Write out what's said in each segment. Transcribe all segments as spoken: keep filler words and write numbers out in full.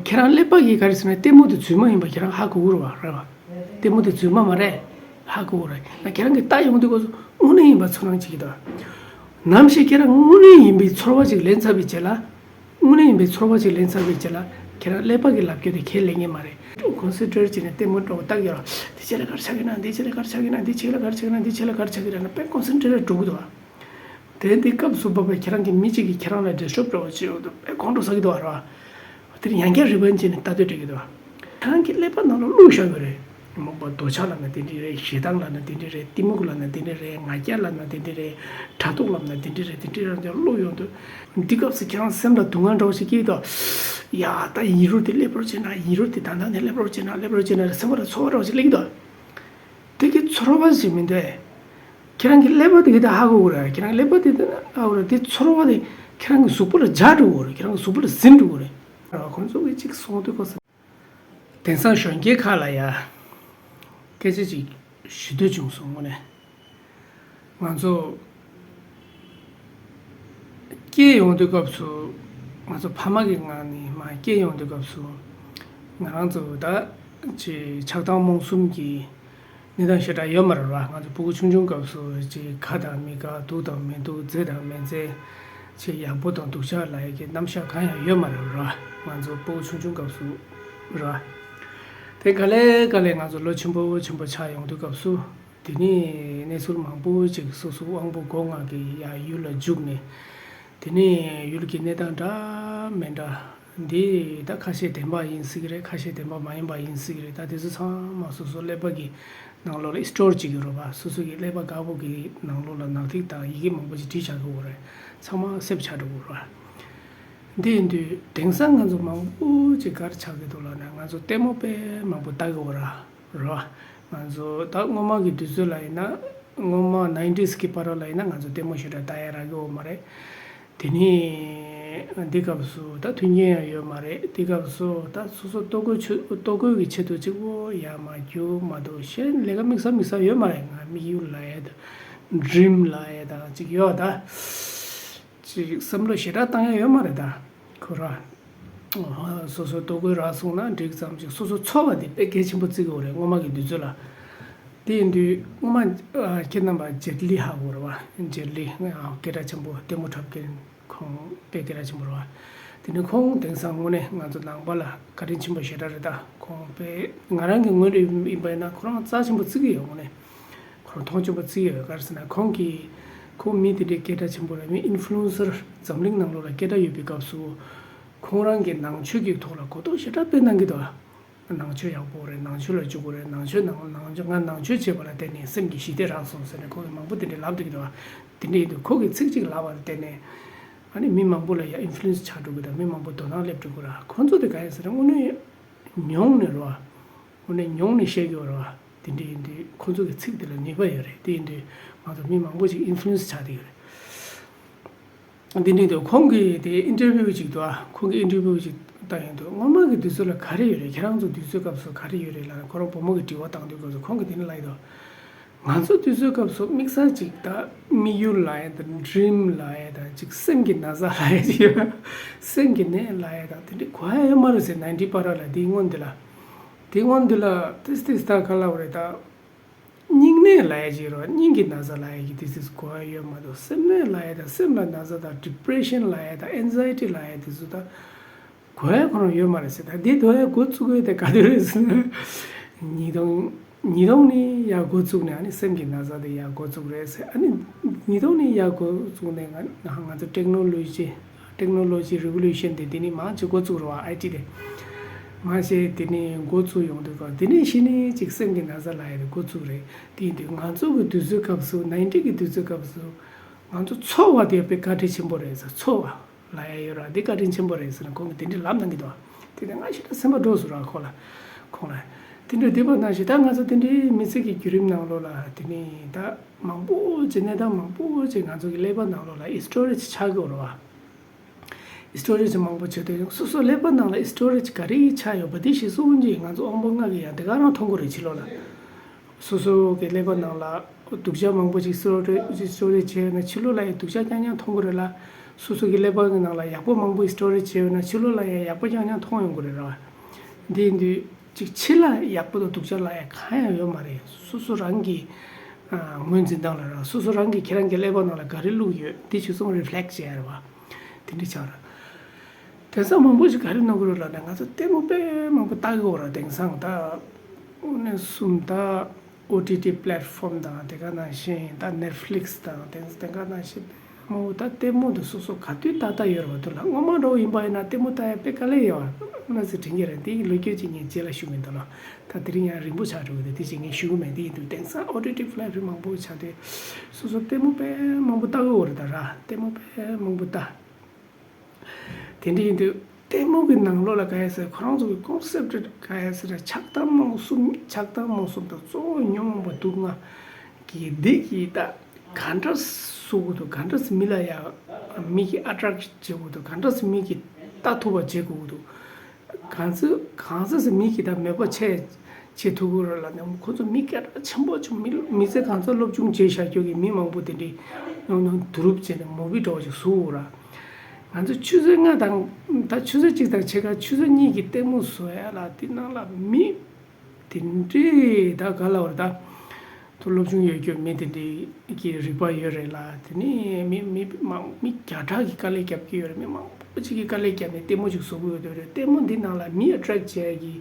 ཁྱེད་རང་ཀླད་པ་གིས་ག་རེ་ཟེར་ན་ལྟད་མོ་དེ་རྫུན་མ་ཡིན་པ་ཁྱེད་རང་ཧ་གོ་གི་རེད་བ། རེད་བ། ལྟད་མོ་དེ་རྫུན་མ་མ་རེད། ཧ་གོ་གི་རེད། ན་ཁྱེད་རང་གིས་ལྟ་ཡོང་དུས་སྐབས་སུ་དངོས་གནས་ཡིན་པ་ཚོར་སྣང་བྱེད་ཀྱི་འདུག་ནམ་ཞིག་ཁྱེད་རང་དངོས་གནས་ཡིན་པའི་ཚོར་བ་ཅིག་ལེན་ཚར་བའི་རྗེས་ལ། དངོས་གནས་ཡིན་པའི་ཚོར་བ་ཅིག་ལེན་ཚར་བའི་རྗེས་ལ། ཁྱེད་རང་ཀླད་པ་གི་ལབ་རྒྱུ་དེ་ཁས་ལེན་ངེས་མ་རེད། ཀོན་སེན་ཊྲེཊ་བྱས་ནས་ལྟད་མོ་འགྲོ་ལྟ་གི་ཡོད། དེ་རྗེས་ལ་ག་རེ་ཆགས་ཀྱི་ན། དེ་རྗེས་ལ་ག་རེ་ཆགས་ཀྱི་ན། དེ་རྗེས་ལ་ག་རེ་ཆགས་ཀྱི་ན། དེ་རྗེས་ལ་ག་རེ་ཆགས་ཀྱི་ན་དཔེ་ཀོན་སེན་ཊྲེཊ་འགྲོ་གི་འདུག་བ། དེ་འདི་སྐབས་སུ་བབ་པའི་ཁྱེད་རང་གི་མི་གཅིག་གིས་ཁྱེད་རང་ལ་ཌི་སི་ཊརབ་འདྲ་བོ་བྱེད་ཡོང་དུས་དཔེ་ཁོང་ཁྲོ་ཟ་གི་འདུག་བ། རེད་བ། དེར་ཡང་བསྐྱར་རི་ཝན་ཌི་བྱས་ནས་ལྟ་འདོད་སྤྲད་ཀྱི་འདུག་བ། ཁྱེད་རང་གི་ཀླད་པ་ནང་ལ་བླུགས་བཞག་ཡོད་རེད། མོག་པ་འདོད་ཆགས་ལབ་ན་དེ་འདྲ་རེད། ཞེ་སྡང་ལབ་ན་དེ་འདྲ་རེད། གཏི་མུག་ལབ་ན་དེ་འདྲ་རེད། ང་རྒྱལ་ལབ་ན་དེ་འདྲ་རེད། ཕྲག་དོག་ལབ་ན་དེ་འདྲ་རེད། དེ་འདྲ་རང་ཅག་བླུགས་ཡོང་དུས། འདི་སྐབས་སུ་ཁྱེད་རང་སེམས་ལ་སྡུག་བསྔལ་འདྲ་བོ་ཞིག་སྐྱེ་གི་འདུག་ཡ་ད་ཡིན་རུང་དེ་སླེབས་པར་བྱེད་ན། ཡིན་རུང་དེ་ད་ལྟ་ནས་སླེབས་པར་བྱེད་ན། སླེབས་པར་བྱེད་ན་རེད། སེམས་པ་ལ་ཚོར་བ་འདྲ་བོ་ཞིག་སླེབས་ཀྱི་འདུག་དེ་གི་ཚོར་བ་ཞིག་མི་འདུག་ཁྱེད་རང་གི་ཀླད་པ་དེ་གི་ད་ཧ་གོ་གི་རེད། ཁྱེད་རང་གི་ཀླད་པ་དེ་ད་ཧ་གོ་རེད། དེ་ཚོར་བ་དེ་ཁྱེད་རང་གི་གཟུགས་པོ་ལ་འཇགས་འགྲོ་གི་རེད། ཁྱེད་རང་གི་གཟུགས་པོ་ལ་ཟིན་འགྲོ་གི་རེད། ཁོང་ཚོ་གི་གཅིག་སོང་དུས་ཁོ་ས། དེང་སང་གཞོན་སྐྱེས་ཁག་ལ་ཡ། སྐད་ཆ་ཅིག་ཞུ་འདོད་བྱུང་སོང་། དངོས་གནས། ང་ཚོ་སྐྱེས་ཡོང་དུས་སྐབས་སུ། ང་ཚོ་ཕ་མ་གི་ངང་ནས་མར་སྐྱེས་ཡོང་དུས་སྐབས་སུ། ང་རང་ཚོ་ད་ཅིག་ཆགས་སྡང་རྨོངས་གསུམ་གྱི་གནས་སྟངས་ཞེ་དྲག་ཡོད་མ་རེད་བ། ང་ཚོ་སྤུ་གུ་ཆུང་ཆུང་སྐབས་སུ་ཅིག་དགའ་དང་མི་དགའ། སྡུག་དང་མི་སྡུག། མཛེས་དང་མི་མཛེས། ཅིག་ཡག་པོ་དང་སྡུག་ཅག་ལབ་ཡ་གི་རྣམ་གཞག་གང་ཡང་ཡོད་མ་རེད་བ། ང་ཚོ་སྤུ་གུ་ཆུང་ཆུང་སྐབས་སུ་རེད་བ། དེ་ག་ལེ་ག་ལེ་ང་ཚོ་ལོ་ཆེན་པོ་ཆེན་པོ་ཆགས་ཡོང་དུས་སྐབས་སུ། དེ་ནས་གནས་ཚུལ་མང་པོ་ཅིག་སོ་སོ་དབང་པོ་སྒོ་ལྔ་གི་ཡ་ཡུལ་ལ་འཇུག་ནས། དེ་ནས་ཡུལ་གྱི་གནས་སྟངས་འདྲ་མི་འདྲ། འདི་ད་ཁ་ཤས་བདེན་པ་ཡིན་སྲིད་ཀྱི་རེད། ཁ་ཤས་བདེན་པ་མ་ཡིན་པ་ཡིན་སྲིད་ཀྱི་རེད། ད་དེ་ཚོ་ཚང་མ་སོ་སོ་ཀླད་པ་གི་ནང་ལོགས་ལ་སི་ཊོར་བྱེད་ཀྱི་རེད་བ། སོ་སོ་གི་ཀླད་པ་དཀར་པོ་གི་ནང་ལོགས་ལ་ནག་ཐིག་དང་ཡི་གེ་མང་པོ་ཅིག་བྲིས་བཞག་གི་ཡོད་རེད། ཚང་མ་སེབ་བྱ་འགྲོ་གི་རེད་བ། འདི་ཡིན་དུས་དེང་སང་ང་ཚོ་མང་པོ་ཅིག་ག་རེ་ཆགས་ཀྱི་འདུག་ལབ་ན། ང་ཚོ་ལྟད་མོ་དཔེ་མང་པོ་ལྟ་གི་ཡོད་རེད་བ། རེད་བ། ང་ཚོ་ད་སྔོན་མ་གི་དུས་ཚོད་ལ་ཡིན་ན། སྔོན་མ་ནའིན་ཊིས་གི་བར་ལ་ཡིན་ན་ང་ཚོ་ལྟད་མོ་ཞེ་དྲག་ལྟ་ཡ་རག་གི་ཡོད་མ་རེད། དེ་ནས་འདི་སྐབས་སུ་ད་མཐུན་རྐྱེན་ཡང་ཡོད་མ་རེད། འདི་སྐབས་སུ་ད་སོ་སོ་ལྟོ་གོས་ཆེད། ལྟོ་གོས་ཀྱི་ཆེད་དུ་གཅིག་པོ་ཡར་མར་རྒྱུག་མ་གཏོགས་གཞན་ལས་ཀ་དམིགས་བསལ་དམིགས་བསལ་ཡོད་མ་རེད། ང་དམིགས་ཡུལ་ལབ་ཡ་དང་ཌི་རིམ་ལབ་ཡ་དང་ཅིག་ཡོད་ད། ཅིག་བསམ་བློ་ཞེ་དྲག་བཏང་ཡ་ཡོད་མ་རེད་ད། ཁོ་ར། སོ་སོ་ལྟོ་གོས་རག་སོང་ན་འགྲིག་ཙམ་ཞིག་སོ་སོ་འཚོ་བ་འདི་དཔེ་གལ་ཆེན་པོ་བརྩི་གི་ཡོད་རེད། སྔོན་མ་གི་དུས་ཚོད་ལ། དེ་ཡིན་དུས་སྔོན་མ་ཨ། ཁྱེད་རྣམ་པ་ཇེཊ་ལི་ཧ་གོ་རེད་བ། ཇེཊ་ལི་ང་ཨ། སྐད་གྲགས་ཆེན་པོ་ལྟད་མོ་འཁྲབ་མཁན་ཁོང་དཔེ་སྐད་གྲགས་ཆེན་པོ་རེད་བ། དེ་ནས་ཁོང་དེང་སང་དངོས་གནས་ང་ཚོ་ནང་པ་ལ་བཀའ་དྲིན་ཆེན་པོ་ཞེ་དྲག་རེད་ད། ཁོང་དཔེ་ང་རང་གི་ངོས་ནས་ཡིན་པ་ཡིན་ན་ཁོ་རང་རྩ་ཆེན་པོ་བརྩི་གི་ཡོད། དངོས་གནས་ཁོ་རང་མཐོང་ཆེན་པོ་བརྩི་གི་ཡོད། ག་རེ་ཟེར་ན་ཁོང་གིས་ཁོང་མི་དེ་འདྲའི་སྐད་གྲགས་ཆེན་པོ་རེད། མི་ཨིན་ཕུ་ལུ་ཨེན་སར་འཛམ་གླིང་ནང་ལོགས་ལ་སྐད་གྲགས་ཡོད་པའི་སྐབས་སུ། ཁོང་རང་གི་ནང་ཆོས་ཀྱི་ཐོག་ལ་གོ་རྟོགས་ཞེ་དྲག་སྤེལ་གནང་གི་འདུག་ནང་ཆོས་ཡག་པོ་རེད། ནང་ཆོས་ལ་འཇུག་དགོས་རེད། ནང་ཆོས་ནང་ནང་ཆོས་ང་ནང་ཆོས་བྱས་པ་ལ་བརྟེན་ནས་སེམས་ཀྱི་ཞི་བདེ་རག་སོང་ཟེར་ནས་ཁོ་གིས་མང་པོ་དེ་འདྲའི་ལབ་བསྡད་ཀྱི་འདུག་དེ་འདྲ་ཡིན་དུས་ཁོ་གིས་ཚིག་གཅིག་ལབ་པ་ལ་བརྟེན་ནས་ཨ་ནི་མི་མང་པོ་ལ་ཡ་ཨིན་ཕུ་ལུ་ཨེན་སི་ཆགས་འགྲོ་གི་དང་མི་མང་པོ་དོ་སྣང་སླེབས་འགྲོ་གི་ར། ཁོ་ཚོ་དེ་ག་ཡིན་ཟེར་ན་དངོས་གནས་མྱོང་ནས་རོ། དངོས་གནས་མྱོང་ནས་བཤད་ཀྱི་ཡོད་རེད་བ། དེ་འདྲ་ཡིན་དུས་ཁོ་ཚོ་གི་ཚིག་དེ་ལ་ནུས་པ་ཡོད་རེད། དེ་ཡིན་དུས་ང་ཚོ་མི་མང་པོ་ཞིག་ཨིན་ཕུ་ལུ་ཨེན་སི་ཆགས་བསྡད་ཡོད་རེད། དེ་འདྲ་ཡིན་དུས་ཁོང་གིས་དེ་ཨིན་ཊར་བིའུ་ཅིག་འདུག་ཨ། ཁོང་གིས་ཨིན་ཊར་བིའུ་ཅིག་བཏང་ཡོད་འདུག་སྔོན་མ་གི་དུས་ཚོད་ལ་ག་རེ་ཡོད་རེད། ཁྱེད་རང་ཚོ་དུས་ཚོད་སྐབས་སུ་ག་རེ་ཡོད་རེད་ལབ་ན། ཁོ་རང་བུ་མོ་གི་དྲི་བ་བཏང་དུས་སྐབས་སུ་ཁོང་གིས་དེ་འདྲ་ལབ་ཡོད་འདུག་ང་ཚོ་དུས་ཚོད་སྐབས་སུ་དམིགས་བསལ་ཅིག་ད་དམིགས་ཡུལ་ལབ་ཡ་དང་ཌི་རིམ་ལབ་ཡ་དང་ཅིག་སེམས་ཀྱི་ན་ཚ་ལབ་ཡ་ཅིག་ཡོད། སེམས་ཀྱི་ནད་ལབ་ཡ་དང་དེ་འདྲ་གོ་ཡ་ཡོད་མ་རེད་ཟེར། ནའིན་ཊི་བར་ལ་དེའི་སྔོན་འདི་ལ། དེའི་སྔོན་འདི་ལ་ཏིས་ཏིས་ད་ག་ལབ་རེད་ད། སྙིང་ནད་ལབ་ཡ་ཅིག་ཡོད་རེད་བ། སྙིང་གི་ན་ཚ་ལབ་ཡ་གི་ཏིས་ཏིས་གོ་ཡ་ཡོད་མ་གཏོགས་སེམས་ནད་ལབ་ཡ་དང་སེམས་ལ་ན་ཚ་དང་ཌི་པི་རེ་ཤན་ལབ་ཡ་དང་ཨེན་ཛའི་ཊི་ལབ་ཡ་དེ་ཚོ་ད། གོ་ཡ་ཁོ་རང་ཡོད་མ་རེད་ཟེར། ད་འདི་དོ་ཡ་འགོ་བཙུགས་ཡོད་དེ་ག་དུས་རེད་ཟེར་ན། ཉིས་སྟོང་། ཉིས་སྟོང་ནས་ཡར་འགོ་བཙུགས་ནས་ཨ་ནི་སེམས་ཀྱི་ན་ཚ་དེ་ཡར་འགོ་བཙུགས་རེད་ཟེར། ཨ་ནི་ཉིས་སྟོང་ནས་ཡར་འགོ་བཙུགས་ནས་ང་ང་ཚོ་ཊེག་ནོ་ལོ་ཇི། ཊེག་ནོ་ལོ་ཇི་རི་བོ་ལུ་ཤན་དེ་དེ་ནས་མང་ཆེ་འགོ་བཙུགས་རེད་བ། ཨའི་ཊི་དེ་མང་ཆེ་དེ་ནས་འགོ་བཙུགས་ཡོང་དུས་ག་དེ་ནས་གཞི་ནས་ཅིག་སེམས་ཀྱི་ན་ཚ་ལབ་ཡ་དེ་འགོ་བཙུགས་རེད། དེ་ཡིན་དུས་ང་ཚོ་གི་དུས་ཚོད་སྐབས་སུ་ནའིན་ཊི་གི་དུས་ཚོད་སྐབས་སུ་ང་ཚོ་འཚོ་བ་དེ་དཔེ་བཀའ་དྲིན་ཆེན་པོ་རེད་ཟེར། འཚོ་བ། ལབ་ཡ་ཡོད་ར། འདི་བཀའ་དྲིན་ཆེན་པོ་རེད་ཟེར་ན་ཁོང་གིས་དེ་འདྲའི་ལབ་གནང་གི་འདུག་དེ་ནས་ང་ཞེ་དྲག་སེམས་པ་སྐྱོ་སོང་ར་ཁོ་ལ། ཁོང་ལ། དེ་འདྲ་བསྡད་པ་ནང་བཞིན་ད་ང་ཚོ་དེ་འདྲའི་མི་ཚེ་གི་བརྒྱུད་རིམ་ནང་ལོགས་ལ་དེ་ནས་ད་མང་པོ་ཅིག་གནས་སྟངས་མང་པོ་ཅིག་ང་ཚོ་གི་ཀླད་པ་ནང་ལོགས་ལ་ཨི་སི་ཊོ་རི་ཅིག་ཆགས་ཀྱི་ཡོད་རེད་བ། ཨི་སི་ཊོ་རི་ཅིག་མང་པོ་བྱས་ཏེ་སོ་སོ་ཀླད་པ་ནང་ལ་ཨི་སི་ཊོ་རི་ཅིག་ག་རེ་ཆགས་ཡོད་པ་དེ་ཞིག་གསུང་གིན་ང་ཚོ་དབང་པོ་ལྔ་གིས་ཡང་དེ་ག་རང་མཐོང་གི་རེད་ཕྱི་ལོགས་ལ། སོ་སོ་གི་ཀླད་པ་ནང་ལ་སྡུག་ཅག་མང་པོ་ཅིག་སོ་རེ་སོ་རེ་བྱས་ན་ཕྱི་ལོགས་ལ་ཡང་སྡུག་ཅག་རྐྱང་རྐྱང་མཐོང་གི་རེད་ལ། སོ་སོ་གི་ཀླད་པ་གི་ནང་ལ་ཡག་པོ་མང་པོ་སི་ཊོ་རེ་ཇི་བྱས་ཡོད་ན་ཕྱི་ལོགས་ལ་ཡང་ཡག་པོ་རྐྱང་རྐྱང་མཐོང་ཡོང་གི་རེད་ར། འདི་ཡིན་དུས་ཅིག་ཕྱི་ལ་ཡག་པོ་དང་སྡུག་ཅག་ལ་ཡང་གང་ཡང་ཡོད་མ་རེད། སོ་སོ་རང་གི་ཨ་ངོས་འཛིན་སྟངས་ལ་ར། སོ་སོ་རང་གིས་ཁྱེད་རང་གི་ཀླད་པ་ནང་ལ་ག་རེ་བླུགས་ཡོད་འདི་ཅིག་ཙམ་རི་ཕི་ལེག་ཊི་བྱས་ཡ་རེད་བ། དེ་འདྲ་ཆགས་ར། དེང་སང་མང་པོ་ཞིག་ག་རེ་གནང་གི་རེད་ལབ་ན། ང་ཚོ་ལྟད་མོ་དཔེ་མང་པོ་ལྟ་གི་ཡོད་ར། དེང་སང་ད་དངོས་གནས་གསུམ་ད་ཨོ་ཊི་ཊི་པི་ལེ་ཊི་ཕོམ་དང་དེ་ག་ནང་བཞིན་ད་ནེཊ་ཕི་ལིག་སི་དང་དེང་དེང་ག་ནང་བཞིན་མང་པོ་ད་ལྟད་མོ་འདི་སོ་སོ་ག་དུས་ལྟ་ལྟ་ཡོད་རེད་བ། དུ་ལ་སྔོན་མ་འདྲ་བོ་ཡིན་པ་ཡིན་ན་ལྟད་མོ་ལྟ་ཡ་དཔེ་དཀའ་ལས་ཡོད་བ། དངོས་གནས་དྲན་གྱི་རེད། འདི་ལོ་རྒྱུས་ཅིག་ངས་རྗེས་ལ་ཞུ་གི་འདུག་ལ། ད་དེ་རིང་ཡང་རིང་པོ་ཆགས་འགྲོ་གི་འདུག་དེ་ཅིག་ངས་ཞུ་གི་མེད། དེ་ཡིན་དུས་དེང་སང་ཨོ་ཊི་ཊི་པི་ལེ་ཊི་ཕོམ་མང་པོ་ཆགས་དུས་སོ་སོ་ལྟད་མོ་དཔེ་མང་པོ་ལྟ་གི་ཡོད་རེད་ད་ར། ལྟད་མོ་དཔེ་མང་པོ་ལྟ། དེ་འདྲ་ཡིན་དུས་ལྟད་མོ་གི་ནང་ལོགས་ལ་ག་ཡ་ཟེར་ཁོ་རང་ཚོ་གི་ཀོན་སེབ་ཊི་ག་ཡ་ཟེར་ཆགས་སྡང་རྨོངས་གསུམ། ཆགས་སྡང་རྨོངས་གསུམ་དང་གཙོ་བོ་ཉོན་མོངས་པ་དུག་ལྔ་གི་འདི་གི་ད་ག་འདྲ་བཟོ་དགོས་འདུག་ག་འདྲ་མི་ལ་ཡ་མི་གི་ཨ་ཊེག་བྱེད་དགོས་འདུག་ག་འདྲ་མི་གི་ལྟ་ཐུབ་པ་བྱེད་དགོས་འདུག་གང་ཚེ་གང་ཚེ་ཟེར་མི་གི་ད་མོས་པ་བྱེད་བྱེད་ཐུབ་ཀྱི་རེད་ལབ་ནས་ཁོ་ཚོ་མི་སྐད་གྲགས་ཆེན་པོ་བྱུང་། མི་མི་ཚེ་གང་ཚེ་སློབ་སྦྱོང་བྱས་བཞག་རྒྱུ་གི་མི་མང་པོ་དེ་འདྲའི་ཡོང་ཡོང་བསྡུ་རུབ་བྱས་ནས་མུ་བི་འདྲ་བོ་ཞིག་བཟོ་དགོས་ར། ང་ཚོ་ཆུ་ཚོད་ལྔ་དང་ད་ཆུ་ཚོད་གཅིག་དང་ཕྱེད་ཀ་ཆུ་ཚོད་གཉིས་ཀྱི་ལྟད་མོ་བཟོ་ཡ་ལ་དེ་ནང་ལ་མི་དེ་འདྲའི་ད་ག་ལབ་ར། ད་དུ་སློབ་སྦྱོང་ཡོད་རྒྱུ་མི་དེ་འདྲའི་གི་རིག་པ་ཡོད་རེད་ལ། དེ་ནས་མི་མི་མང་མི་བརྒྱ་ཕྲག་གི་དཀའ་ལས་རྒྱབ་ཀྱི་ཡོད་རེད། མི་མང་པོ་ཅིག་གི་དཀའ་ལས་རྒྱབ་ནས་ལྟད་མོ་ཅིག་བཟོ་གི་ཡོད་རེད། ལྟད་མོ་འདི་ནང་ལ་མི་ཨ་ཊེག་བྱེད་ཡ་གི་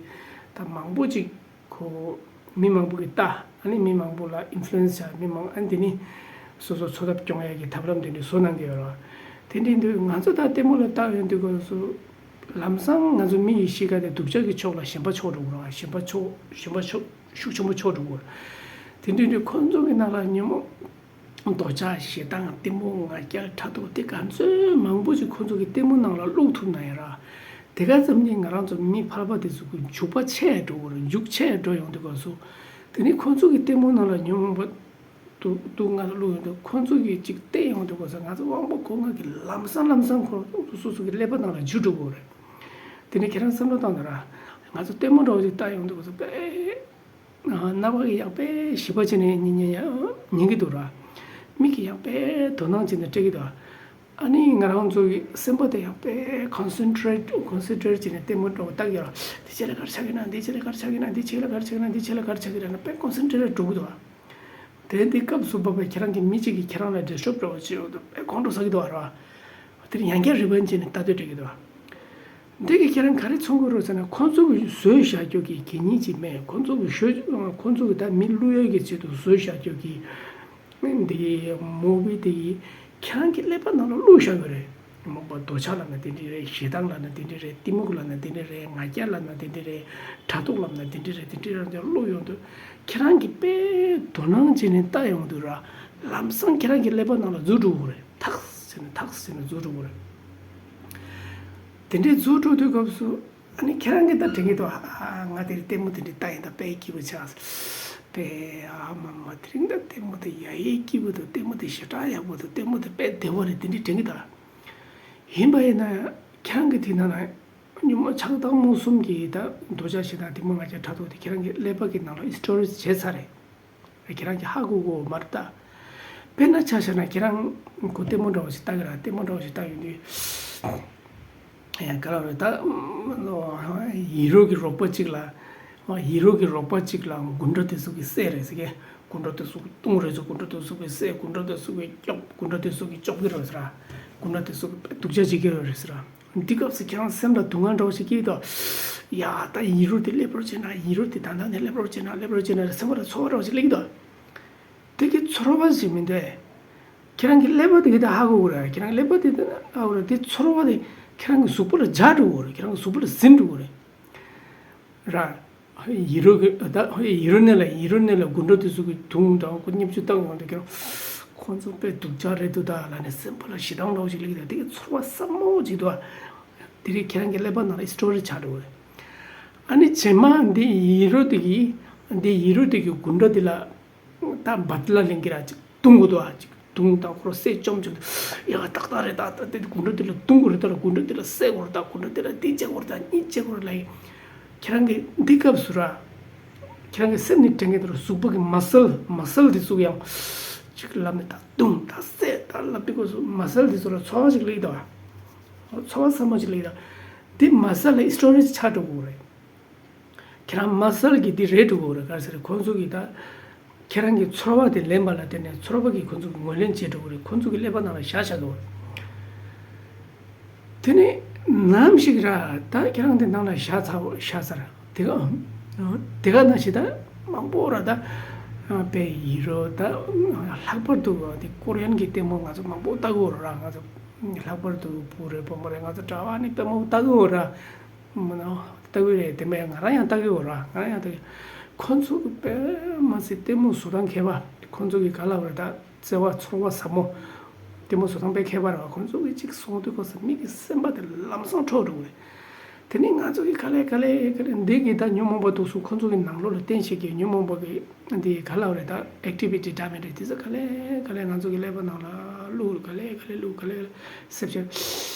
ད་མང་པོ་ཅིག་ཁོ་མི་མང་པོ་གི་ལྟ། ཨ་ནི་མི་མང་པོ་ལ་ཨིན་ཕུ་ལུ་ཨེན་སི་བྱ། མི་མང་ཨ་ནི་དེ་ནི་སོ་སོ་འཚོ་ཐབས་སྐྱོང་ཡ་གི་ཐབས་ལམ་དེ་འདྲ་བཟོ་གནང་གི་ཡོད་རེད། དེ་འདྲ་ཡིན་དུས་ང་ཚོ་ད་ལྟད་མོ་ལ་ལྟ་ཡོང་དུས་སྐབས་སུ་ལམ་སང་ང་ཚོ་མི་ཡི་གཤིས་ཀ་དེ་སྡུག་ཅག་གི་ཕྱོགས་ལ་ཞེན་པ་ཆགས་འགྲོ་གི་རེད། ཞེན་པ་ཆགས་ཞེན་པ་ཆགས་ཤུགས་ཆེན་པོ་ཆགས་འགྲོ་གི་རེད། དེ་འདྲ་ཡིན་དུས་ཁོང་ཚོ་གི་ནང་ལ་ཉོན་མོངས་འདོད་ཆགས་ཞེ་སྡང་གཏི་མུག་ང་རྒྱལ་ཕྲག་དོག་དེ་ག་ཚོད་མང་པོ་ཞིག་ཁོ་ཚོ་གི་ལྟད་མོ་ནང་ལ་བླུག་ཐུབ་ན་ཡང་ར། དེ་ག་ཙམ་གྱིས་ང་རང་ཚོ་མི་ཕལ་པ་དེ་ཚོ་གི་འཇུག་པ་ཆེ་འགྲོ་གི་རེད། འཇུག་ཆེ་འགྲོ་ཡོང་དུས་སྐབས་སུ་དེ་ནི་ཁོ་ཚོ་གི་ལྟད་མོ་ནང་ལ་ཉོན་མོངས་པ་སྡུག་སྡུག་བསྔལ་བླུག་ཡོང་དུས་ཁོ་ཚོ་གི་ཅིག་བལྟས་ཡོང་དུས་སྐབས་སུ་ང་ཚོ་དབང་པོ་གོ་ལྔ་གི་ལམ་སང་ལམ་སང་ཁོ་སོ་སོ་གི་ཀླད་པ་ནང་ལ་འཇུ་འགྲོ་གི་རེད། དེ་ནི་ཁྱེད་རང་བསམ་བློ་བཏང་དང་ར། ང་ཚོ་ལྟད་མོ་འདྲ་བོ་ཅིག་ལྟ་ཡོང་དུས་སྐབས་སུ་དཔེ། རྣ་བ་གིས་ཡང་དཔེ་ཞིབ་པ་བྱས་ནས་ཉན་ཉན་ཡང་ཉན་གྱི་འདུག་ར། མིག་གིས་ཡང་དཔེ་དོ་སྣང་བྱས་ནས་བལྟ་གི་འདུག་ཨ་ནི་ང་རང་ཚོ་གི་སེམས་པ་དེ་ཡང་དཔེ་ཀོན་སེན་ཊི་རེ་ཊི་ཀོན་སེན་ཊི་རེ་ཊི་བྱས་ནས་ལྟད་མོ་འདྲ་བོ་ལྟ་གི་ཡོད་ར། འདི་ཕྱི་ལ་ག་རེ་ཆགས་ཀྱི་ན། འདི་ཕྱི་ལ་ག་རེ་ཆགས་ཀྱི་ན། འདི་ཕྱི་ལ་ག་རེ་ཆགས་ཀྱི་ན། འདི་ཕྱི་ལ་ག་རེ་ཆགས་ཀྱི་ན། དཔེ་ཀོན་སེན་ཊི་རེ་ཊི་འགྲོ་གི་འདུག་དེ་འདི་སྐབས་སུ་བབས་པའི་ཁྱེད་རང་གི་མི་གཅིག་གིས་ཁྱེད་རང་ལ་ཌི་སི་ཊརབ་འདྲ་བོ་བྱས་ཡོད་འདུག་དཔེ་དགོང་དྲོ་ཟ་གི་འདུག་ར། དེར་ཡང་བསྐྱར་རི་ཝའིན་ཌི་བྱས་ནས་ལྟ་འདོད་སྤྲད་ཀྱི་འདུག་འདི་གིས་ཁྱེད་རང་ག་རེ་མཚོན་གྱི་རེད་ཟེར་ན། ཁོང་ཚོ་གིས་བཟོས་བཞག་རྒྱུ་གི་གད་སྙིགས་ཅིག་མེད། ཁོང་ཚོ་གིས་ཤོད། ཁོང་ཚོ་གིས་ད་མི་བླུག་ཡས་ཀྱི་ཆེད་དུ་བཟོས་བཞག་རྒྱུ་གི་འདི་མུ་བི་དེ་གིས་ཁྱེད་རང་གི་ཀླད་པ་ནང་ལ་བླུགས་བཞག་ཡོད་རེད། མོས་པ་འདོད་ཆགས་ལབ་ན་དེ་འདྲ་རེད། ཞེ་སྡང་ལབ་ན་དེ་འདྲ་རེད། གཏི་མུག་ལབ་ན་དེ་འདྲ་རེད། ང་རྒྱལ་ལབ་ན་དེ་འདྲ་རེད། ཕྲག་དོག་ལབ་ན་དེ་འདྲ་རེད། དེ་འདྲ་རང་ཚོ་བླུགས་ཡོང་དུས་ཁྱེད་རང་གིས་དཔེ་དོ་སྣང་བྱས་ནས་ལྟ་ཡོང་དུས་ར། ལམ་སང་ཁྱེད་རང་གི་ཀླད་པ་ནང་ལ་འཛུལ་འགྲོ་གི་རེད། ཐག་ཟེར་ནས་ཐག་ཟེར་ནས་འཛུལ་འགྲོ་གི་རེད། དེ་འདྲའི་འཛུལ་འགྲོ་དུས་སྐབས་སུ་ཨ་ནི་ཁྱེད་རང་གིས་ད་དྲན་གྱི་འདུག་ཨ་ང་དེ་རིང་ལྟད་མོ་དེ་འདྲ་ལྟ་ཡིན། ད་དཔེ་སྐྱིད་པོ་ཆགས། དཔེ་ཨ་མ་མ་དེ་རིང་ད་ལྟད་མོ་དེ་ཡ་ཡི་སྐྱིད་པོ་འདུག་ལྟད་མོ་དེ་ཞེ་དྲག་ཡག་པོ་འདུག་ལྟད་མོ་དེ་དཔེ་བདེ་བོ་རེད། དེ་འདྲ་དྲན་གྱི་འདུག་ཡིན་པ་ཡིན་ན་ཁྱེད་རང་གིས་དེ་ནང་ན་ཉོན་མོངས་ཆགས་སྡང་རྨོངས་གསུམ་གྱི་ད་འདོད་ཆགས་ཞེ་སྡང་གཏི་མུག་ང་རྒྱལ་ཕྲག་དོག་དེ་ཁྱེད་རང་གི་ཀླད་པ་གི་ནང་ལ་སི་ཊོ་རེ་ཇི་བྱས་ཚར་རེད། ཁྱེད་རང་གིས་ཧ་གོ་གོ་མ་རེད་ད། དཔེར་ན་ཆ་བཞག་ན་ཁྱེད་རང་གོ་ལྟད་མོ་འདྲ་བོ་ཞིག་ལྟ་གི་ར། ལྟད་མོ་འདྲ་བོ་ཞིག་ལྟ་ཡོང་དུས་ཡང་ག་ལབ་རེད་ད། ཧི་རོ་གི་རོགས་པ་གཅིག་ལ། ཧི་རོ་གི་རོགས་པ་གཅིག་ལ་གུན་ཌ་དེ་ཚོ་གིས་བསད་རེད་ཟེར་གི། གུན་ཌ་དེ་ཚོ་གིས་བཏུང་རེད་ཟེར། གུན་ཌ་དེ་ཚོ་གིས་བསད། གུན་ཌ་དེ་ཚོ་གིས་སྐྱོབ། གུན་ཌ་དེ་ཚོ་གིས་སྐྱོབ་ཀྱི་རེད་ཟེར་ར། གུན་ཌ་དེ་ཚོ་གིས་སྡུག་ཅག་བྱེད་ཀྱི་རེད་ཟེར་ར། འདི་སྐབས་སུ་ཁྱེད་རང་སེམས་ལ་སྡུག་བསྔལ་འདྲ་བོ་ཞིག་སྐྱེ་གི་འདུག་ཡ་ད་ཧི་རོ་དེ་སླེབས་པར་བྱས་ན། ཧི་རོ་དེ་ད་ལྟ་ནས་སླེབས་པར་བྱས་ན། སླེབས་པར་བྱས་ན་རེད། སེམས་པ་ལ་ཚོར་བ་འདྲ་བོ་ཞིག་སླེབས་ཀྱི་འདུག་དེ་གི་ཚོར་བ་ཞིག་མི་འདུག་ཁྱེད་རང་གི་ཀླད་པ་དེ་གི་ད་ཧ་གོ་གི་རེད། ཁྱེད་རང་གི་ཀླད་པ་དེ་ད་ཧ་གོ་རེད། དེ་ཚོར་བ་དེ་ཁྱེད་རང་གི་གཟུགས་པོ་ལ་འཇགས་འགྲོ་གི་རེད། ཁྱེད་རང་གི་གཟུགས་པོ་ལ་ཟིན་འགྲོ་གི་རེད་ར། ཧི་རོ་གི་ད་ཧི་རོ་ནས་ལ་ཧི་རོ་ནས་ལ་གུན་ཌ་དེ་ཚོ་གིས་དུང་དང་ཁོ་བརྙས་བཅོས་བཏང་ཡོང་དུས་ཁྱེད་རང་ཁོ་ཚོ་དཔེ་སྡུག་ཅག་རེད་འདུག་ད་ལབ་ནས་སེམས་པ་ལ་ཞེ་སྡང་འདྲ་བོ་ཞིག་སླེབས་ཀྱི་འདུག་དེ་གི་ཚོར་བ་ཟབ་མོ་ཅིག་འདུག་དེ་རིང་ཁྱེད་རང་གི་ཀླད་པ་ནང་ལ་སི་ཊོ་རེ་ཇི་ཆགས་འགྲོ་གི་རེད། ཨ་ནི་རྗེས་མ་འདི་ཧི་རོ་དེ་གིས་འདི་ཧི་རོ་དེ་གིས་གུན་ཌ་དེ་ལ་ད་བ་དི་ལ་ལེན་གྱི་ར། ཅིག་བརྡུང་དགོས་འདུག་ཨ་ཅིག་བརྡུང་དང་ཁོ་རང་བསད་བཅོམ་བཅོམ་དུས་ཡ་ཏག་ཏག་རེད། ད་ད་དེ་གུན་ཌ་དེ་ལ་བརྡུང་དགོས་རེད། ད་ལ་གུན་ཌ་དེ་ལ་བསད་དགོས་རེད། ད་གུན་ཌ་དེ་ལ་འདི་བྱེད་དགོས་རེད། ད་གཉིས་བྱེད་དགོས་རེད་ལབ་ཡིན། ཁྱེད་རང་གི་འདི་སྐབས་སུ་ར། ཁྱེད་རང་གི་སེམས་ནི་དྲན་གྱི་འདུག་ར། གཟུགས་པོ་གི་མ་སལ་མ་སལ་དེ་ཚོ་ཡང་ ཅིག་ལབ་ནས་ད་རྡུང་ད་བསད་ད་ལབ་དུས་སྐབས་སུ་མ་སལ་དེ་ཚོ་ལ་ཚོར་བ་ཅིག་སླེབས་ཀྱི་འདུག་ག། ཚོར་བ་ཚ་མོ་ཅིག་སླེབས་ཀྱི་འདུག། དེ་མ་སལ་ལ་སི་ཊོ་རེ་ཆགས་འགྲོ་གི་རེད། ཁྱེད་རང་མ་སལ་གྱི་དེ་རེད་འགྲོ་གི་རེད། ག་རེ་ཟེར་ཁོང་ཚོ་གིས་ད་ཁྱེད་རང་གི་ཚོར་བ་དེ་ལེན་པ་ལ་བརྟེན་ནས་ཚོར་བ་གིས་ཁོང་ཚོ་གི་ངོས་ལེན་བྱེད་འགྲོ་གི་རེད། ཁོང་ཚོ་གི་ཀླད་པ་ནང་ལ་བཞག་བཞག་གི་རེད། དེ་ནས་ནམ་ཞིག་ར་ད་ཁྱེད་རང་དེ་ནང་ལ་བཞག་ཚར་བཞག་ཚར། དེ་ག་དེ་ག་ནང་བཞིན་ད་མང་པོ་ར་ད་དཔེ་ཡི་རོ་ད་ལྷག་པར་དུ་དེ་ཀོ་རི་ཡན་གྱི་ལྟད་མོ་ང་ཚོ་མང་པོ་ལྟ་གི་ཡོད་ར། ང་ཚོ་ལྷག་པར་དུ་བུ་རེད་བུ་མོ་རེད་ང་ཚོ་གྲྭ་བ་ནི་དཔེ་མང་པོ་ལྟ་གི་ཡོད་ར། མ་ན་ལྟ་གི་རེད། དེ་མེད་ང་རང་ཡང་ལྟ་གི་ཡོད་ར། ང་རང་ཡང་ལྟ་གི། ཁོ་ཚོ་གི་དཔེ་མ་སྲིད་ལྟད་མོ་བཟོ་སྟངས་མཁས་པ། ཁོ་ཚོ་གི་ག་ལབ་རེད་ད། བརྩེ་བ་ཚོར་བ་ཟབ་མོ། ལྟད་མོ་བཟོ་སྟངས་དཔེ་མཁས་པ་རེད་བ། ཁོང་ཚོ་གིས་གཅིག་གསུང་དུས་ཁོ་ཚོ་མི་གི་སེམས་པ་དེ་ལམ་སང་འཕྲོག་འགྲོ་གི་རེད། དེ་ནི་ང་ཚོ་གིས་ག་ལེ་ག་ལེ་ག་ལེ་འདི་གི་ད་ཉོན་མོངས་པ་འདུག་སུ་ཁོང་ཚོ་གི་ནང་ལོགས་ལ་བསྟན་བཤད་ཀྱི་ཉོན་མོངས་པ་གི་འདི་ག་ལབ་རེད་ད། ཨེག་ཊི་བི་ཊི་འདྲ་མི་འདྲ་དེ་ཚོ་ག་ལེ་ག་ལེ་ང་ཚོ་གི་ཀླད་པ་ནང་ལ་བླུགས། ག་ལེ་ག་ལེ་བླུགས། ག་ལེ་ག་ལེ་སེབ་བྱས་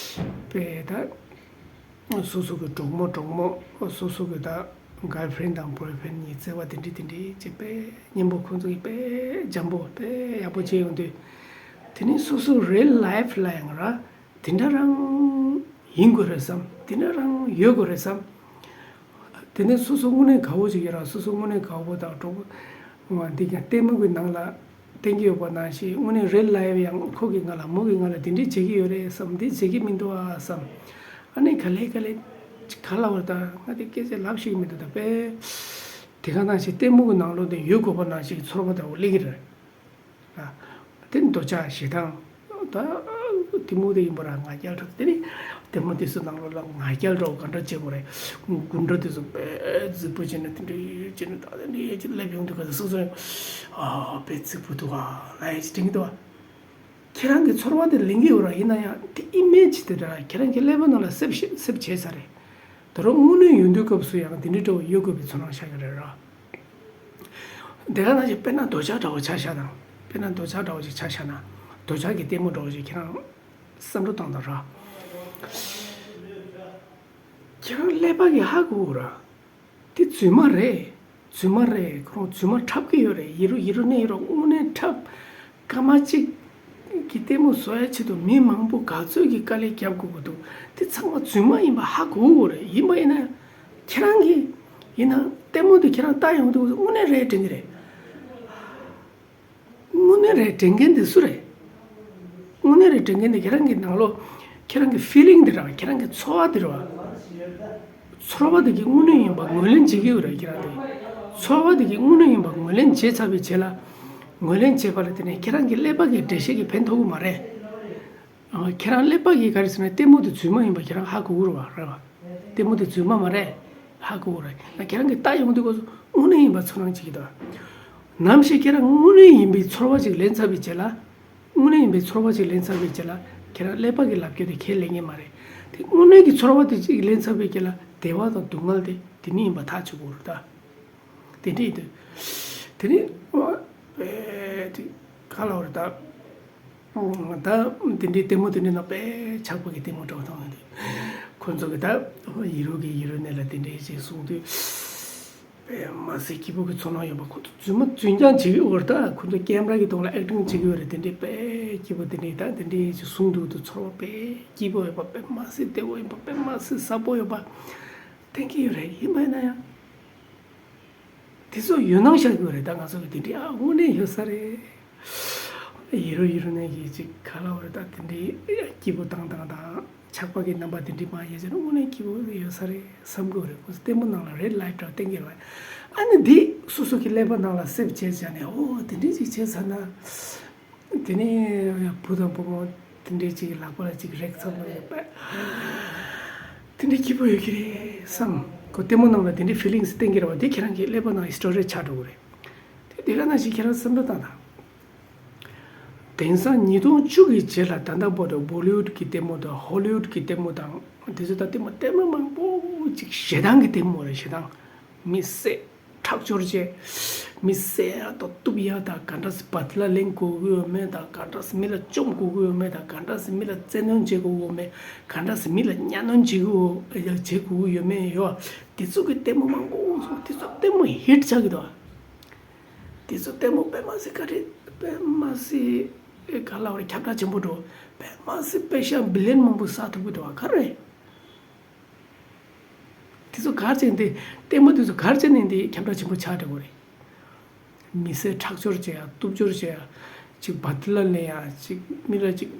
པས་ད། སོ་སོ་གི་གྲོགས་མོ་གྲོགས་མོ། སོ་སོ་གི་ད་གརལ་ཕི་རེན་དང་བོའི་ཕི་རེན་གཉིས་བརྩེ་བ་དེ་འདྲ་དེ་འདྲ་ཅིག་དཔེ་སྙན་པོ་ཁོང་ཚོ་གི་དཔེ་འཇམ་པོ་དཔེ་ཡག་པོ་བྱས་ཡོང་དུས། དེ་ནི་སོ་སོ་རི་ཡལ་ལའིཕ་ལ་ཡང་ར་དེ་འདྲ་རང་ཡིན་དགོས་རེད་བསམ། དེ་འདྲ་རང་ཡོད་དགོས་རེད་བསམ། དེ་ནས་སོ་སོ་དངོས་གནས་དགའ་བོ་ཅིག་ཡོད་ར། སོ་སོ་དངོས་གནས་དགའ་བོ་དང་གྲོགས་པོ་འདི་ཀྱང་ལྟད་མོ་གི་ནང་ལ་བསྟན་གྱི་ཡོད་པ་ནང་བཞིན་དངོས་གནས་རི་ཡལ་ལའིཕ་ཡང་ཁོ་གིས་ང་ལ་མོ་གིས་ང་ལ་འདི་འདྲས་བྱེད་ཀྱི་ཡོད་རེད་བསམ། འདི་བྱེད་ཀྱི་མི་འདུག་ཨ་བསམ། ཨ་ནི་ག་ལེ་ག་ལེ་ག་ལབ་པ་ད་ང་དེ་སྐད་ཆ་ལབ་ཤེས་ཀྱི་མི་འདུག་ད་དཔེ། དེ་ག་ནང་བཞིན་ལྟད་མོ་གི་ནང་ལོགས་དེ་ཡོད་དགོས་པ་ནང་བཞིན་ཚོར་བ་འདྲ་བོ་སླེབས་ཀྱི་རེད། དེ་ནི་འདོད་ཆགས་ཞེ་སྡང་། ད་གཏི་མུག་དེ་ཡིན་པ་ར་ང་རྒྱལ་འཕྲོག་དེ་ནི་ལྟད་མོ་དེ་ཚོ་ནང་ལོགས་ལ་ང་རྒྱལ་འདྲ་བོ་ག་འདྲ་བྱེད་དགོས་རེད། སྒུག་འགྲོ་དེ་ཚོ་དཔེ་རྫིག་པོ་བྱས་ནས་དེ་འདྲ་བྱས་ནས་ད་དེ་འདྲ་ཅིག་སླེབས་ཡོང་དུས་ག་ཚོད་སོ་སོ་ཨ་དཔེ་རྫིག་པོ་འདུག་ག་ལབ་ཡ་ཅིག་དྲན་གྱི་འདུག་བ། ཁྱེད་རང་གི་ཚོར་བ་དེ་ལེན་གྱི་ཡོད་ར། ཡིན་ན་ཡང་དེ་ཨི་མེ་ཇི་དེ་འདྲ་ཁྱེད་རང་གི་ཀླད་པ་ནང་ལ་སེབ་ཤེ་སེབ་བྱས་ཚར་རེད། ད་རུང་དངོས་གནས་ཡོང་དུས་སྐབས་སུ་ཡང་དེ་འདྲའི་འདྲ་བོ་ཡོད་དགོས་པའི་ཚོར་སྣང་ཤར་གྱི་རེད་ར། དེ་ག་ནང་བཞིན་དཔེར་ན་འདོད་ཆགས་འདྲ་བོ་ཆ་བཞག་དང་། དཔེར་ན་འདོད་ཆགས་འདྲ་བོ་ཞིག་ཆ་བཞག་ན། འདོད་ཆགས་ཀྱི་ལྟད་མོ་འདྲ་བོ་ཞིག་ཁྱེད་རང་བསམ་བློ་བཏང་དང་ར། ཁྱེད་རང་ཀླད་པ་གིས་ཧ་གོ་གི་ར། དེ་རྫུན་མ་རེད། རྫུན་མ་རེད། ཁོ་རང་རྫུན་མ་འཁྲབ་ཀྱི་ཡོད་རེད། ཡིན་རུང་ཡིན་རུང་ནས་ཡིན་རུང་དངོས་གནས་འཁྲབ། སྐར་མ་གཅིག་གི་ལྟད་མོ་བཟོ་ཡ་ཆེད་དུ་མི་མང་པོ་ག་ཚོད་ཀྱི་དཀའ་ལས་རྒྱབ་དགོས་ཀྱི་འདུག་དེ་ཚང་མ་རྫུན་མ་ཡིན་པ་ཧ་གོ་གི་རེད། ཡིན་པ་ཡིན་ན་ཁྱེད་རང་གིས་ཡིན་ན་ལྟད་མོ་དེ་ཁྱེད་རང་ལྟ་ཡོང་དུས་དངོས་གནས་རེད་དྲན་གྱི་རེད། དངོས་གནས་རེད་དྲན་མཁན་དེ་སུ་རེད། དངོས་གནས་རེད་དྲན་མཁན་དེ་ཁྱེད་རང་གི་ནང་ལོགས་ཁྱེད་རང་གི་ཕི་ལིང་དེ་རེད་བ། ཁྱེད་རང་གི་ཚོར་བ་དེ་རེད་བ། ཚོར་བ་དེ་གི་དངོས་གནས་ཡིན་པ་ངོས་ལེན་བྱེད་ཀྱི་ཡོད་རེད་ཁྱེད་རང་དེ། ཚོར་བ་དེ་གི་དངོས་གནས་ཡིན་པ་ངོས་ལེན་བྱེད་ཚར་བའི་རྗེས་ལ། ངོས་ལེན་བྱས་པ་ལ་བརྟེན་ནས་ཁྱེད་རང་གི་ཀླད་པ་གི་འགྲེལ་བཤད་ཀྱིས་ཕན་ཐོགས་ཀྱི་མ་རེད། ཨ། ཁྱེད་རང་ཀླད་པ་གིས་ག་རེ་ཟེར་ན་ལྟད་མོ་དེ་རྫུན་མ་ཡིན་པ་ཁྱེད་རང་ཧ་གོ་གི་རེད་བ། རེད་བ། ལྟད་མོ་དེ་རྫུན་མ་མ་རེད། ཧ་གོ་གི་རེད། ན་ཁྱེད་རང་གིས་ལྟ་ཡོང་དུས་སྐབས་སུ་དངོས་གནས་ཡིན་པ་ཚོར་སྣང་བྱེད་ཀྱི་འདུག་ནམ་ཞིག་ཁྱེད་རང་དངོས་གནས་ཡིན་པའི་ཚོར་བ་ཅིག་ལེན་ཚར་བའི་རྗེས་ལ། དངོས་གནས་ཡིན་པའི་ཚོར་བ་ཅིག་ལེན་ཚར་བའི་རྗེས་ལ་ཁྱེད་རང་ཀླད་པ་གི་ལབ་རྒྱུ་དེ་ཁས་ལེན་མཁན་མ་རེད། དེ་དངོས་གནས་ཀྱི་ཚོར་བ་དེ་ཅིག་ལེན་ཚར་བའི་རྗེས་ལ་བདེ་བ་དང་སྡུག་བསྔལ་དེ་དེ་ནི་ཡིན་པ་ཐག་ཆོད་དགོས་རེད་ད། དེ་འདྲ་ཡིན་དུས། དེ་ནི་ཨ་དེ་ག་ལབ་རེད་ད། ད་དེ་འདྲའི་ལྟད་མོ་དེ་འདྲའི་ནང་དཔེ་ཆགས་པ་གི་ལྟད་མོ་འདྲ་བོ་མཐོང་ཡོང་དུས། ཁོ་ཚོ་གི་ད་ཡི་རུ་གི་ཡི་རུ་ནས་ལ་དེ་འདྲའི་ཞིག་གསུང་དུས། དཔེ་མ་སྲིད་སྐྱིད་པོ་གི་ཚོར་སྣང་ཡོད་པ། ཁོ་ཚོ་རྫུན་མ་རྫུན་རྐྱང་བྱེད་ཀྱི་ཡོད་རེད་ད། ཁོ་ཚོ་ཀེམ་ར་གི་ཐོག་ལ་ཨེག་ཊིང་བྱེད་ཀྱི་ཡོད་རེད། དེ་འདྲའི་དཔེ་སྐྱིད་པོ་དེ་འདྲའི་ད་དེ་འདྲའི་ཞིག་གསུང་དུས་དུ་ཚོར་བ་དཔེ་སྐྱིད་པོ་ཡོད་པ། དཔེ་མ་སྲིད་བདེ་བོ་ཡོད་པ། དཔེ་མ་སྲིད་ཟབ་པོ་ཡོད་པ་བསྟན་གྱི་ཡོད་རེད། ཡིན་པ་ཡིན་ན་ཡང་། དེ་ཚོ་ཡོད་སྣང་ཤར་གྱི་ཡོད་རེད་ད། ང་ཚོ་གི་དེ་འདྲའི་ཨ་དངོས་གནས་ཡོད་ས་རེད། ཡི་རུ་ཡི་རུ་ནས་ཀྱི་ཅིག་ག་ལབ་རེད་ད། དེ་འདྲའི་སྐྱིད་པོ་བཏང་བཏང་དང་ཆགས་པ་གི་རྣམ་པ་དེ་འདྲའི་མ་ཡོད་ཟེར་ན་དངོས་གནས་སྐྱིད་པོ་ཡོད་ས་རེད་བསམ་གྱི་ཡོད་རེད། ཁོ་ཚོ་ལྟད་མོ་ནང་ལ་རེད་ལའིབ་འདྲ་བསྟན་གྱི་ཡོད་རེད། ཨ་ནི་འདི་སོ་སོ་གི་ཀླད་པ་ནང་ལ་སེབ་བྱས་བྱས་ནས་ཨོ་དེ་འདྲའི་ཅིག་བྱས་ཚར་ན། དེ་ནས་བུ་དང་བུ་མོ་དེ་འདྲའི་ཅིག་ལག་པ་ལ་ཅིག་རེག་ཚར་ན་ཡོད་པས། དེ་འདྲའི་སྐྱིད་པོ་ཡོད་ཀྱི་རེད་བསམ། ཁོ་ལྟད་མོ་ནང་ལ་དེ་འདྲའི་ཕི་ལིང་སི་བསྟན་གྱི་རེད་བ། དེ་ཁྱེད་རང་གི་ཀླད་པ་ནང་སི་ཊོ་རི་ཆགས་འགྲོ་གི་རེད། དེ་དེ་ག་ནང་བཞིན་ཁྱེད་རང་བསམ་བློ་བཏང་དང་། དེང་སང་ཉིས་སྟོང་བཅུ་གི་རྗེས་ལ་ད་ལྟ་བར་དུ་བོ་ལི་ཝུཌ་གི་ལྟད་མོ་དང་ཧོ་ལི་ཝུཌ་གི་ལྟད་མོ་དང་དེ་ཚོ་ད་ལྟད་མོ་ལྟད་མོ་མང་པོ་ཅིག་ཞེ་སྡང་གི་ལྟད་མོ་རེད། ཞེ་སྡང་མི་བསད། ཁྲག་སྦྱོར་བྱས། མི་བསད་ཡ་དང་གཏུབ་ཡ་དང་ག་འདྲ་སེ་བ་དི་ལ་ལེན་དགོས་ཀྱི་ཡོད་མེད་དང་ག་འདྲ་སེ་མི་ལ་བཅོམ་དགོས་ཀྱི་ཡོད་མེད་དང་ག་འདྲ་སེ་མི་ལ་བཙན་གནོན་བྱེད་དགོས་ཀྱི་ཡོད་མེད། ག་འདྲ་སེ་མི་ལ་གཉའ་གནོན་བྱེད་ཀྱི་ཡོད་བྱེད་དགོས་ཀྱི་ཡོད་མེད་ཡོད། དེ་ཚོ་གི་ལྟད་མོ་མང་པོ་སོང་། དེ་ཚོ་ལྟད་མོ་ཧིཊ་ཆགས་ཀྱི་འདུག། དེ་ཚོ་ལྟད་མོ་དཔེ་མ་སྲིད་ག་རེ་ དཔེ་མ་སྲིད་ག་ལ་བར་ཁྱབ་བསྒྲགས་ཆེན་པོ་འགྲོ། དཔེ་མ་སྲིད་པེ་ཤ་བི་ལི་ཡན་མང་པོ་བསགས་ཐུབ་ཀྱི་འདུག་བ། ག་རེ། དེ་ཚོ་ག་རེ་བྱས་ནས་དེ་ལྟད་མོ་དེ་ཚོ་ག་རེ་བྱས་ནས་འདི་ཁྱབ་བསྒྲགས་ཆེན་པོ་ཆགས་འགྲོ་གི་རེད། མི་སེར་ཁྲག་སྦྱོར་བྱེད་ཡ། གཏུབ་སྦྱོར་བྱེད་ཡ། ཅིག་བ་དི་ལ་ལེན་ཡ། ཅིག་མི་ལ་ཅིག་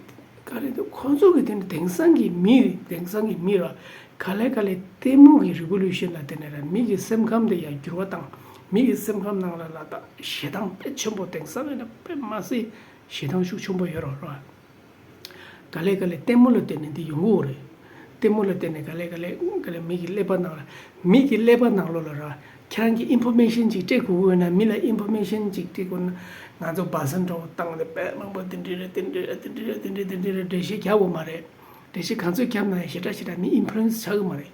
ག་རེ་འདུག་ཁོང་ཚོ་གི་དེ་ནི་དེང་སང་གི་མི་རེད། དེང་སང་གི་མི་ར་ག་ལེ་ག་ལེ་ལྟད་མོ་གི་རི་བོ་ལུ་ཤན་ལ་བརྟེན་ནས་ར་མི་གི་སེམས་ཁམས་དེ་ཡ་འགྱུར་བ་བཏང་། མི་གི་སེམས་ཁམས་ནང་ལ་ལ་ད་ཞེ་སྡང་དཔེ་ཆེན་པོ། དེང་སང་ཡིན་ན་དཔེ་མ་སྲིད་ཞེ་སྡང་ཤུགས་ཆེན་པོ་ཡོད་རོགས་ར། ག་ལེ་ག་ལེ་ལྟད་མོ་ལ་བརྟེན་ནས་འདི་ཡོང་གི་ཡོད་རེད། ལྟད་མོ་ལ་བརྟེན་ནས་ག་ལེ་ག་ལེ་ག་ལེ་མི་གི་ཀླད་པ་ནང་ལ། མི་གི་ཀླད་པ་ནང་ལོགས་ལ་ར་ཁྱེད་རང་གིས་ཨིན་ཕོར་མེ་ཤན་ཅིག་སྤྲད་དགོས་ཀྱི་ཡོད་ན། མི་ལ་ཨིན་ཕོར་མེ་ཤན་ཅིག་སྤྲད་དགོས་ན། ང་ཚོ་བ་སན་འདྲ་བོ་བཏང་སྟེ་དཔེ་མང་པོ་དེ་འདྲ་རེད། དེ་འདྲ་རེད། དེ་འདྲ་རེད། དེ་འདྲ་རེད། དེ་འདྲ་རེད། འགྲེལ་བཤད་རྒྱག་དགོས་མ་རེད། འགྲེལ་བཤད་ག་ཚོད་བརྒྱབ་ན་ཡང་ཞེ་དྲག་ཞེ་དྲག་མི་ཨིན་ཕུ་ལུ་ཡེན་སི་ཆགས་ཀྱི་མ་རེད།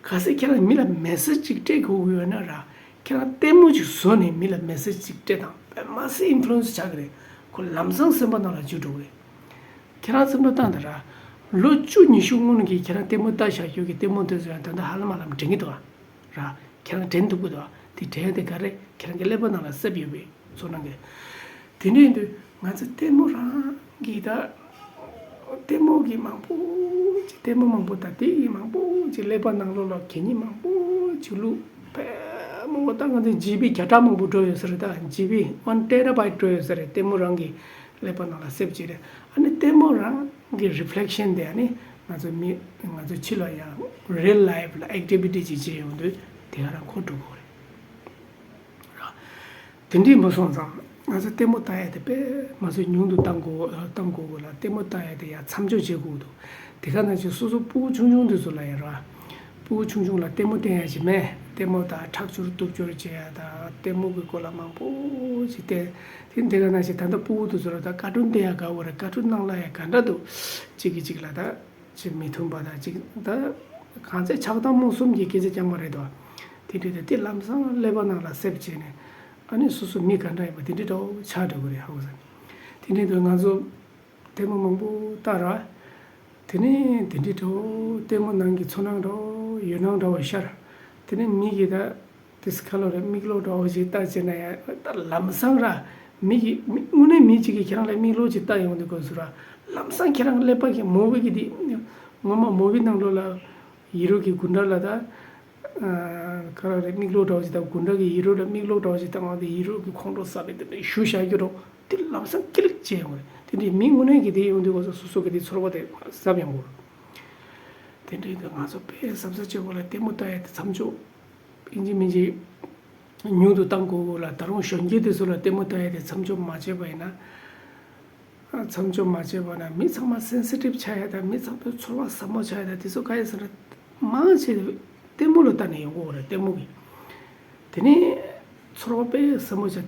གལ་སྲིད་ཁྱེད་རང་མི་ལ་མེ་སེ་ཇི་ཅིག་སྤྲད་དགོས་ཀྱི་ཡོད་ན་ར། ཁྱེད་རང་ལྟད་མོ་ཅིག་བཟོས་ནས་མི་ལ་མེ་སེ་ཇི་ཅིག་སྤྲད་དང་། དཔེ་མ་སྲིད་ཨིན་ཕུ་ལུ་ཡེན་སི་ཆགས་ཀྱི་རེད། ཁོ་ལམ་སང་སེམས་པ་ནང་ལ་འཇུ་འགྲོ་གི་རེད། ཁྱེད་རང་སེམས་པ་བཏང་དང་ར། ལོ་བཅུ་ཉི་ཤུ་སྔོན་གྱི་ཁྱེད་རང་ལྟད་མོ་ལྟ་བཞག་རྒྱུ་གི་ལྟད་མོ་དེ་ཚོ་ཡང་ད་ལྟ་ཧ་ལམ་ཧ་ལམ་དྲན་གྱི་འདུག་ག་ར། ཁྱེད་རང་དྲན་ཐུབ་ཀྱི་འདུག་ག་དེ་དྲན་ཡ་དེ་ག་རེ། ཁྱེད་རང་གི་ཀླད་པ་ནང་ལ་སླེབས་ཡོད་པའི་ཚོར་སྣང་གི། དེ་འདྲ་ཡིན་དུས་ང་ཚོ་ལྟད་མོ་རང་གི་ད། ལྟད་མོ་གི་མང་པོ་ཅིག་ལྟད་མོ་མང་པོ་ད་དེ་གི་མང་པོ་ཅིག་ཀླད་པ་ནང་ལོགས་ལ་གད་སྙིགས་མང་པོ་ཅིག་བླུགས། དཔེ་མང་པོ་ད་ང་ཚོ་ཇི་བི་བརྒྱ་ཕྲག་མང་པོ་འགྲོ་ཡོད་ས་རེད། ད་ཇི་བི་ཝན་ཊེ་ར་བྷའིཊ་འགྲོ་ཡོད་ས་རེད། ལྟད་མོ་རང་གི་ཀླད་པ་ནང་ལ་སླེབས་ཀྱི་རེད། ཨ་ནི་ལྟད་མོ་རང་གི་རི་ཕི་ལེག་ཤན་དེ་ཨ་ནི་ང་ཚོ་མི་ང་ཚོ་ཕྱི་ལ་ཡང་རི་ཡལ་ལའིཕ་ལ་ཨེག་ཊི་བི་ཊི་ཅིག་བྱེད་ཡོང་དུས་དེ་ག་རང་འཁོར་འགྲོ་གི་རེད། དེ་འདྲས་མ་སོང་ཙང་ང་ཚོ་ལྟད་མོ་ལྟ་ཡ་དེ་དཔེ་མ་སྲིད་ཉུང་དུ་གཏང་དགོས། གཏང་དགོས་གོ་ལ། ལྟད་མོ་ལྟ་ཡ་དེ་ཡ་མཚམས་འཇོག་བྱེད་དགོས་འདུག་དེ་ག་ནང་བཞིན་སོ་སོ་སྤུ་གུ་ཆུང་ཆུང་དེ་ཚོ་ལ་ཡ་ར། སྤུ་གུ་ཆུང་ཆུང་ལ་ལྟད་མོ་བསྟན་ཡ་ཞིག་མེད། ལྟད་མོ་དང་ཁྲག་སྦྱོར་གཏུབ་སྦྱོར་བྱེད་ཡ་དང་ལྟད་མོ་གི་སྐོར་ལ་མང་པོ་ཞིག་བསྟན། དེ་དེ་ག་ནང་བཞིན་ད་ལྟ་སྤུ་གུ་དེ་ཚོ་ལ་ད་ཀར་ཊུན་བསྟན་ཡ་དགའ་བོ་རེད། ཀར་ཊུན་ནང་ལ་ཡ་ག་འདྲ་འདུག་གཅིག་གིས་གཅིག་ལ་ད། ཅིག་མི་མཐུན་པ་དང་ཅིག་ད་གང་ཚེ་ཆགས་སྡང་རྨོངས་གསུམ་གྱི་སྐད་ཆ་རྐྱང་མ་རེད་དོ། དེ་འདྲའི་དེ་དེ་ལམ་སང་ཀླད་པ་ནང་ལ་སླེབས་བྱས་ནས་ཨ་ནི་སོ་སོ་མི་ག་འདྲ་ཡིན་པ་དེ་འདྲའི་འདྲ་བོ་ཆགས་འགྲོ་གི་རེད་ཧ་གོ་ས། དེ་འདྲའི་དུས་ང་ཚོ་ལྟད་མོ་མང་པོ་ལྟ་ར། དེ་ནས་དེ་འདྲའི་འདྲ་བོ་ལྟད་མོ་ནང་གི་ཚོར་སྣང་འདྲ་བོ་ཡུལ་སྣང་འདྲ་བོ་ཤར། དེ་ནས་མི་གིས་ད། དེ་སྐབས་ལ་རེ་མིག་ལོག་འདྲ་བོ་ཞིག་བལྟས་བྱས་ན་ཡང་ད་ལམ་སང་ར། མི་གི་མི་དངོས་གནས་མི་གཅིག་གིས་ཁྱེད་རང་ལ་མིག་ལོག་ཅིག་བལྟས་ཡོང་དུས་སྐབས་སུ་ར། ལམ་སང་ཁྱེད་རང་ཀླད་པ་གི་མོ་བི་གི་དེ། ངོ་མ་མོ་བི་ནང་ལོགས་ལ་ཧི་རོ་གི་གུན་ཌ་ལ་ད། ག་རེ་རེད། མིག་ལོག་འདྲ་བོ་ཞིག་བལྟས། གུན་ཌ་གིས་ཧི་རོ་ལ་མིག་ལོག་འདྲ་བོ་ཞིག་བལྟས་ཡོང་དུས་ཧི་རོ་གི་ཁོང་ཁྲོ་ཟ་བའི་དེ་འདྲ་གཞུ་བཞག་རྒྱུ་འདྲ་བོ་དེ་ལམ་སང་ཀི་ལིག་བྱས་ཡོང་རེད། དེ་འདྲའི་མི་དངོས་གནས་ཀྱི་དེ་ཡོང་དུས་སྐབས་སུ་སོ་སོ་གི་དེ་ཚོར་བ་དེ་ཟབ་ཡོང་གི་རེད། དེ་འདྲའི་དུས་ང་ཚོ་དཔེ་གཟབ་གཟབ་བྱེད་དགོས་ལ་ལྟད་མོ་ལྟ་ཡ་དེ་མཚམས་འཇོག་ཨིན་ཇི་མིན་ཇི་ཉུང་དུ་བཏང་དགོས་ལ། ད་རུང་གཞོན་སྐྱེས་དེ་ཚོ་ལ་ལྟད་མོ་ལྟ་ཡ་དེ་མཚམས་འཇོག་མ་བྱས་པ་ཡིན་ན། མཚམས་འཇོག་མ་བྱས་པ་ན་མི་ཚང་མ་སེན་སི་ཊིབ་ཆགས་ཡ་དང་མི་ཚང་མ་ཚོར་བ་ཟབ་མོ་ཆགས་ཡ་དང་དེ་ཚོ་ག་ཡིན་ཟེར་ན། མང་ཆེ་ལྟད་མོ་ལ་ལྟ་ནས་ཡོང་གི་ཡོད་རེད། ལྟད་མོ་གི། དེ་ནས་ཚོར་བ་དཔེ་ཟབ་མོ་ཆགས།